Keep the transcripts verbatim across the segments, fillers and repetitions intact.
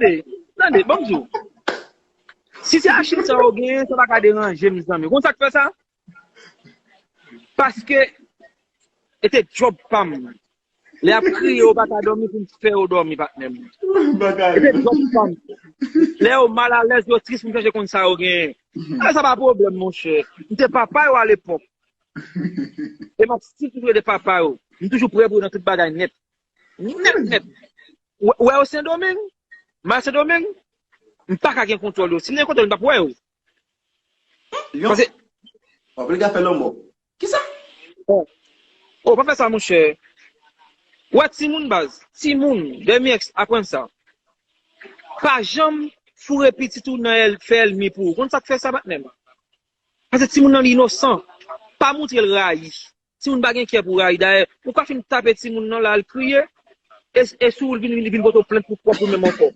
Tande, tande, ban m di w. Si se achit sa yo genyen, sa pa ka deranje m, zanmi. Konn sa k fè sa? Paske e te djòb pa m. Lè y ap kriye, yo pa ka dòmi pou m fè yo dòmi, patnè m. E te djòb pa m. Lè yo malalèz, yo tris, pou m chèche konn sa yo genyen. A, sa pa pwoblèm, monchè. M te papa yo alepòk. E m ap still toujou rete papa yo. M toujou prè pou yo nan tout bagay nèt. Nèt, nèt. Ou wè yo Sendomeng? M al Sendomeng, m pa ka gen kontwòl yo. Si m te gen kontwòl, m t ap wè yo. Lyon. Paske w ap rega fè lanmò. Kisa? Oh, oh, pa fè sa, monchè. Ou wè timoun baz, timoun, Dèmi Èks aprann sa. Pa janm foure pitit ou nan èl, fè èlmi pou ou. Konn sa k fè sa, patnè m? Paske timoun nan li inosan. Pa montre l rayi. Timoun pa gen kè pou rayi. Dayè, ou ka fin tape timoun nan la, l kriye. E, e si w vin, vin, vin pote w plent pou pwòp ou menm ankò.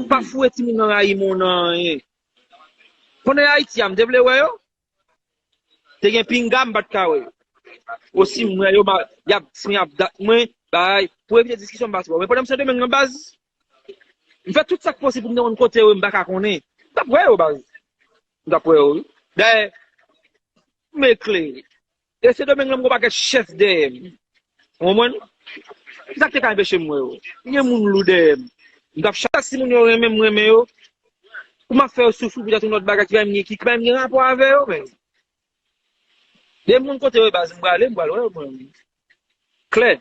Pa foure timoun nan rayi moun nan anyen. Pandan y Ayiti a, m te vle wè yo. Te gen pinga, m pa t ka wè yo. Osi, m wè yo, ma- y ap, si y ap dat mwen, bay, pou evite diskisyon, m pa t wè. Men pandan m Sendomeng nan baz, m fè tout sa k posib pou m te konn kote yo, m pa ka konnen. M t ap wè yo, baz. M t ap wè yo, wi. Dayè, m eklere. E Sendomeng lan, m gon pakèt chèf dèyè m. Ou konprann? Kisa k te ka anpeche m wè yo? M gen moun lou dèyè m. M t ap chache si moun yo renmen m, renmen yo. Pou m ap fè yo soufri poutèt yon lòt bagay ki pa menm gen, ki pa menm gen rapò avè yo, men. Depi m konn kote yo, baz, m prale, m pral wè yo, mwen. Klè.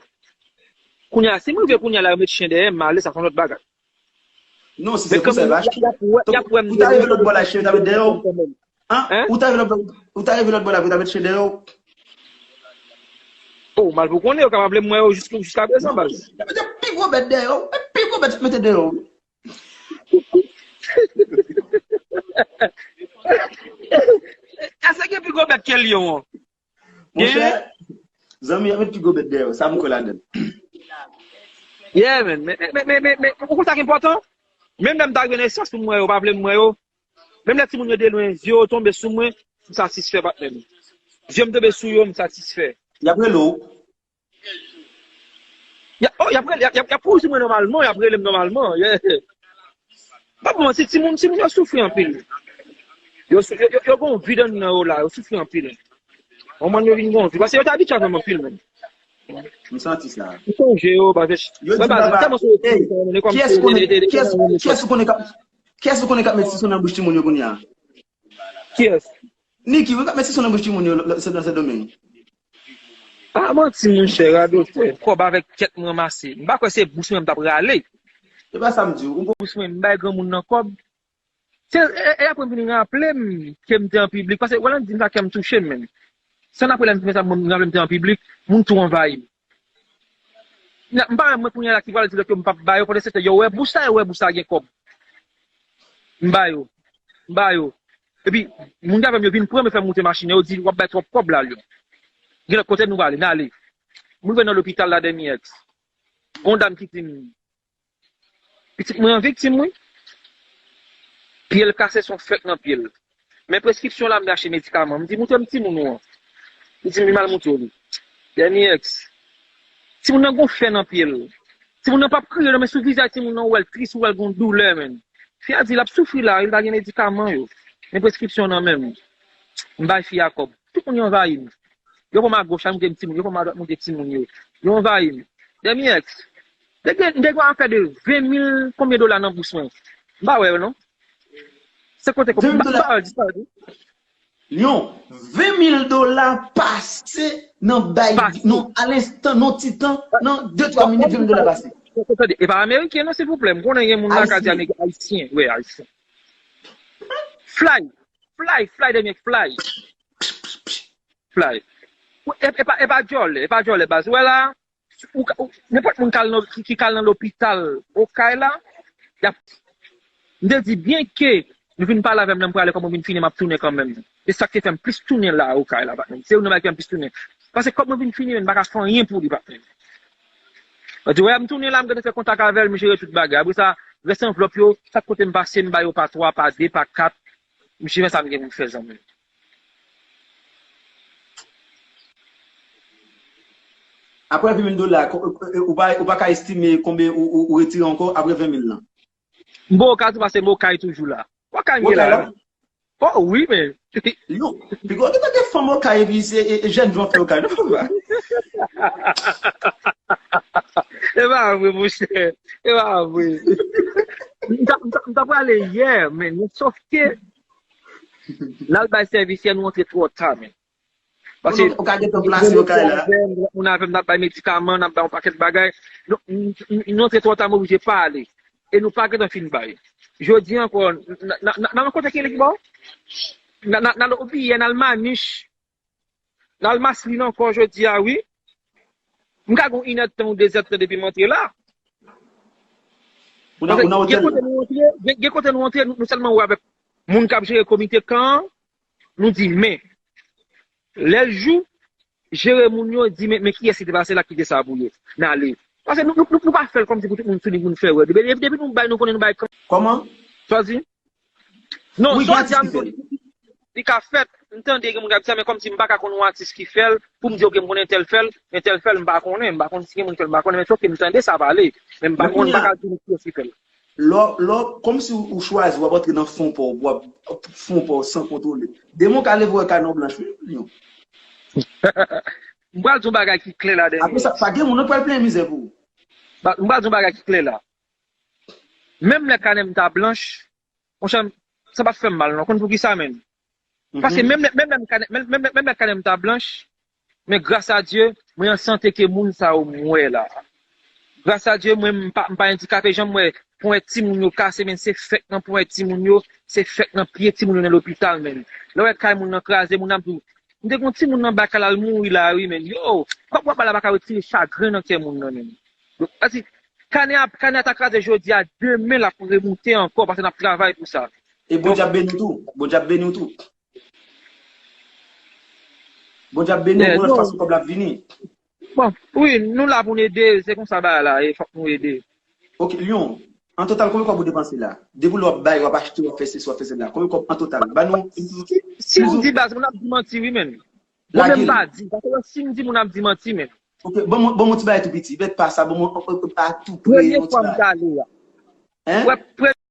Kounye a, si m rive kounye a la, yo met chen dèyè m, m ale, sa se yon lòt bagay. Non, si se pou sèl la, y ap wè, y ap wè m pou ta rive lòt bò la, chen ta met dèyè w. Hein? Ou ta rive lòt bò, ou ta rive lòt bò la, pou ta met chen dèyè w. Oh, mal pou konnen, yo kapab vle m wè yo jiska, jiska prezan, baz. Yo mete pi gwo bèt dèyè w, pi gwo bèt mete dèyè w. Èske gen pi gwo bèt ke lyon an? Monchè, zanmi an met pi gwo bèt dèyè w, sa m kwè ladan l. Yeah, man. Men, men, men, men, men, men, ou konn sa k enpòtan? Menm lè m ta gen nesans pou m wè yo, pa vle m wè yo. Menm lè timoun yo de lwen, zye yo tonbe sou mwen, m satisfè, patnè m. Zye m tonbe sou yo, m satisfè. Y ap rele w. Y ap, oh, y ap rele, y ap, y ap, y ap kouri sou mwen nòmalman, y ap rele m nòmalman. Yeah. Pa pou manti, timoun, timoun yo soufri anpil. Yo, sou- yo, yo, yo gen yon vid anndan yo la, yo soufri anpil. Yon mòn yo vin gen yon vid. Paske yo te abitye avè m anpil, menm. M santi sa. M sonje yo, paske yo di baba, tèlman sou yo, hey, kiyès konnen, kiyès, kiyès ou konnen k ap, kiyès ou konnen k ap met sison nan bouch timoun yo kounye a? Kiyès? Niki, wi, k ap met sison nan bouch timoun yo, lò, lò, se nan Sendomeng. Pa manti, monchè, radotè. Kòb avèk kèk m ranmase. M pa kwè se bouch mwen m t ap rale. Se pa sa m di w. Bouch mwen, m bay granmoun nan kòb. Se, e, e apre m vin raple m ke m te an piblik. Paske, wè, lè m di m sa, kè m touche m menm. Se ann apre lè m fin fè sa, m raple m te an piblik, moun tou anvayi m. Nan, m pa wè mwen kounye a la ki pral di lòt yo m p ap ba yo, pandan se tan yo wè bouch sa, yo wè bouch sa gen kòb. M ba yo. M ba yo. Epi, moun ki avè m yo vin pran m, yo fè m moute machin nan, yo di, "W ap bay twòp kòb la, Lyon." Gen lòt kote nou prale, n ale. M rive nan lopital la, Dèmi Èks. Gon dam ki di m, "Pitit mwen an viktim, wi. Pye l kase, se yon fèk nan pye l. Men preskripsyon la, m te achte medikaman." M di, "Moutre m timoun ou an." Li di m li mal moutre w li. Dèmi Èks. Timoun nan gon fè nan pye l. Timoun nan p ap kriye non, men sou vizaj timoun nan, ou wè l tris, ou wè l gon doulè, menn. Fi a di l ap soufri la, li pa gen medikaman yo. Men preskripsyon nan men m. M bay fi a kòb. Tout moun yo anvayi m. Yo pran m agoch, al moute m timoun. Yo pran m adwat, moute timoun yo. Yo anvayi m. Dèmi Èks. M te gen, m te gen afè de ven mil konbyen dola nan bous mwen. M pa wè yo non. Se kote kote. M pa wè l disparèt wi. Lyon, ven mil dola pase nan bay, pase. Non, a lenstan, nan ti tan, nan de twa minit, ven mil dola pase. Tande, e pa ameriken non, silvouplè. M konnen gen moun la ka di ameriken, ayisyen. Wi, ayisyen. Fly, fly, fly, Dèmi Èks, fly. Fly. E, e pa, e pa djòlè, e pa djòlè, baz. Ou wè la, ou ka, ou, nenpòt moun k al nan, ki, ki k al nan lopital Okay la, y ap, m te di, byen ke nou vin pale avè m, lè m prale, kòb mwen vin fini, m ap tounen kanmenm. E sa k te fè m plis tounen la, Okay la, patnè m. Se youn nan bagay ki fè m plis tounen. Paske kòb mwen vin fini, men m pa ka fè anyen pou li, patnè m. Mwen di, wè, m tounen la, m gentan fè kontak avè l, m jere tout bagay. Apre sa, rès anvlòp yo, chak kote m pase, m ba yo pa twa, pa de, pa kat. M jere sa m gen pou m fè, zanmi m. Apre ven mil dola, ko- e- e- ou pa, ou pa ka estime konbyen ou, ou, ou retire ankò apre ven mil lan? M bon Okay tou, paske m Okay toujou la. Okay m ye la. Okay la? Oh wi, men. Yo, piga w gentan gen fanm Okay epi se e, e jèn jan w fè Okay, non, papa. E pa vre, monchè. E pa vre. M ta, m ta, m ta prale yè, men, men sòf ke l al bay sèvis yè, nou antre twò ta, men. Paske ou ka gentan plase Okay la. Moun avè m, n ap bay medikaman, n ap bay yon pakèt bagay. Nou, n- n- nou antre twò ta, m oblije pale. E nou pa gentan fin bay. Jodi ankò, n- n- n- n- n al kote ki li ki ba w? N- n- n- n al Obiyè, n al Manich, n al Maslin ankò jodi a, wi. M ka gen yon inèdtan ou dezèdtan depi m antre la. Ou nan, ou nan otèl la? Gen kote nou antre, gen, gen kote nou antre, nou, nou sèlman wè avèk moun k ap jere komite kan an, nou di, men, lè l jou, jere moun yo, di, men, men kiyès ki te pase la, ki te sa pou yo, n ale. Paske nou, nou, nou, nou pa fè l kòmsi pou tout moun sou li pou n fè wè. Depi, depi, depi nou bay, nou konnen nou bay kan. Kòman? Sa di? Non, wi, sa w di a, m konnen li ka fèt. M tande gen moun k ap di sa, men kòmsi m pa ka konn yon atis ki fè l, pou m di, oke, m konnen entèl fè l, entèl fè l, m pa konnen, m pa konn si gen moun ki fè l, m pa konnen, men se oke, m tande sa pale, men m pa konn, m pa ka di nou kiyès ki fè l. Lè w, lè w, kòmsi w chwazi, w ap antre nan fon pa w, w ap fon pa w san kontwole. Demen w ka leve w wè kay nan blanch, wi, Lyon. M pral di yon bagay ki klè la, Dènye. Apre sa, pa gen moun, nou pral plenyen mizè pou ou. Ba- M pral di yon bagay ki klè la. Menm lè kanè m ta blanch, monchè, sa pa t fè m mal, non. Konn poukisa, menm? Paske menm lè, menm lè m kanè, menm, menm, menm lè kanè m ta blanch, men gras a Dye, mwen an sante ke moun sa yo m wè la. Gras a Dye, mwen, m pa, m pa andikape, jan m wè ponyèt timoun yo kase, men se fèk nan ponyèt timoun yo, se fèk nan pye timoun yo nan lopital, men. Lè w wè kay moun nan kraze, moun ap di w, m te gen yon timoun nan Bakal al mouri la, wi, men. Yo, kòb w ap ba la pa ka retire chagren nan kè moun nan, men. Donk, sa di, kanè a, kanè a ta kraze jodi a, demen l ap remoute ankò, paske n ap travay pou sa. E Bondye ap beni w tou. Bondye ap beni w tou. Bondye ap beni w, Bondye ap fè fason kòb la ap vini. Bon, wi, nou la pou n ede, se konsa bagay la, e fòk nou ede. Ok, Lyon, an total, konbyen kòb ou depanse la? Depi lè w ap bay, w ap achte, w ap fè sesi, w ap fè sela. Konbyen kòb an total? Ba nou. Si, si m di baz, moun ap di manti, wi, men. Mwen menm m pa di, paske si m di, moun ap di manti, men. Ok, ban mwen, ban mwen ti bagay tou piti, mèt pa sa, ban mwen, euh, euh, a tou pre, yon ti bagay. Premye fwa m t ale a. Hein? Wè, premye